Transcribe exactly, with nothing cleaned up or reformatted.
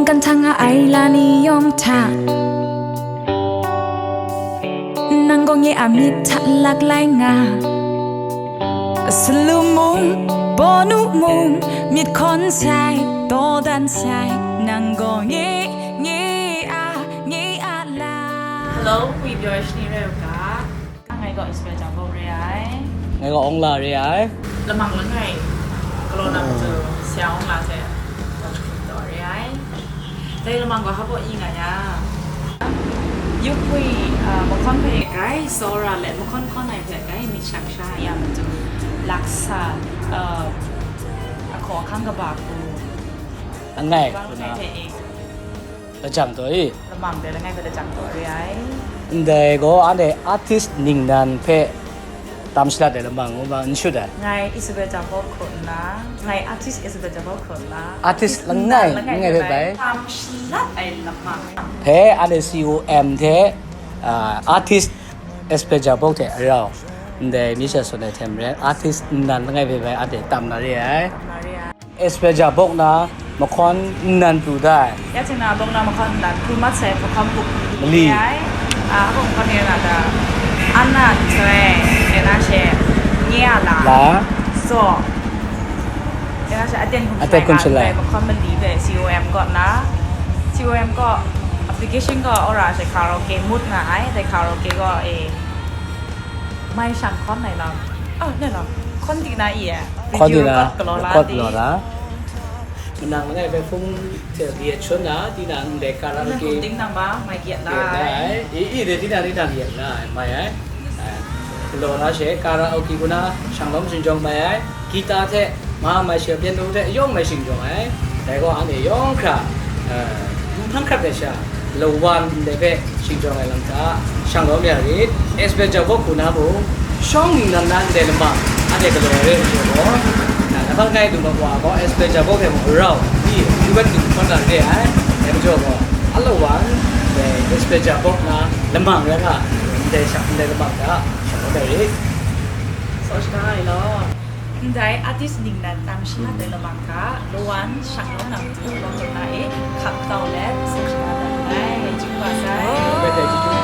กันทั้งอาไอลานิยมทะ นางก็เงอะอามิตรทะลักไลงา สลูมุง บอนุมุง มิดคอนไซ ตอดันไซ นางก็เงะ เงะอา เงะอาลา Hello คุยပြောရရှိနေရတဲ့က ငါ့ကို Isabel ကြောင့်ပို့ရရယ် ငါ့ကို အောင်လာရရယ် လမင်လငယ်ကလောနာမတူဆရာအောင်လာတဲ့တော့ရရယ်ဒါလမင်ကိုဟပ်ဖို့အင်္ဂါရရုပ်ခွင်အာမခွန်ဖဲဂိုင်းစောရလဲမခွန်ခွန်နိုင်ဖဲဂိုင်းမီချန်ရှာရမတူလက်စားအာအခေါ်အခန်းကဘာကိုအငယ်ခုန Lajang taw i. Lamang de langai bai lajang taw re ai. Ndai gaw anhte artist ningnan hpe tam shalat ai lamang ngu ma n shut ai. Ngai Isabel Jabok hkut nna, ngai artist Isabel Jabok hkut nna, artist langai, langai hpe bai tam shalat ai lamang. Hpe anhte C O M hte, ah, artist Isabel Jabok hte arau, ndai mi sha sawn ai hte maren, artist nnan langai hpe bai anhte tam na re ai. Tam na re ai. Espeja bok na mahkawn nnan pru da ai. Ya chin na bok na mahkawn nnan pru mat sai, mahkawn buk mali ai. A, hkawng hkawn e na da, ana ntoi, e na she, nye a la, la, zaw, e na she, aten hkum aten hkum shalai, mahkawn mali be, C O M kaw na, C O M kaw, application kaw, ora she karaoke mut nga ai, dai karaoke kaw e, mai shang hkawn nai lam. Oh, nai lam. Hkawn di na i e. Hkawn di na, record kalaw la record di. Kalaw la. Manang langai bai hpung hte di e chun na, di na ndai karaoke. Nang kum ding nang ba, mai giat la. Giat la ai. I, i de di na, di na giat la ai, mai ai. Ai. Kalaw la she, karaoke ku na, shanglawm shingjawng mai ai. Guitar hte, ma mai she, piano hte, yawng mai shingjawng ai. Dai gaw, anhte yawng hkra, eh, nhpang hkrat ai sha, lawan ndai hpe shingjawng ai lam hta, shang lawm ya rit, Espeja bok hku na mung, shawng ningnan na ndai lamang, anhte galaw ai rai majaw gaw, na, na hpang ngai du mat wa gaw, Espeja bok hte mung rau, di, di wan du hpang na re ai, dai majaw gaw, a lawan, dai Espeja bok na lamang rai hta, ndai shang, ndai lamang hta, shang lawm ya rit. Saw shada ai law. Ndai artist ningnan tam sha ai lamang hta, lawan shang lawm na matu lawm lawm na e, hkap tau let, saw shada dat ai, chyu wa sai.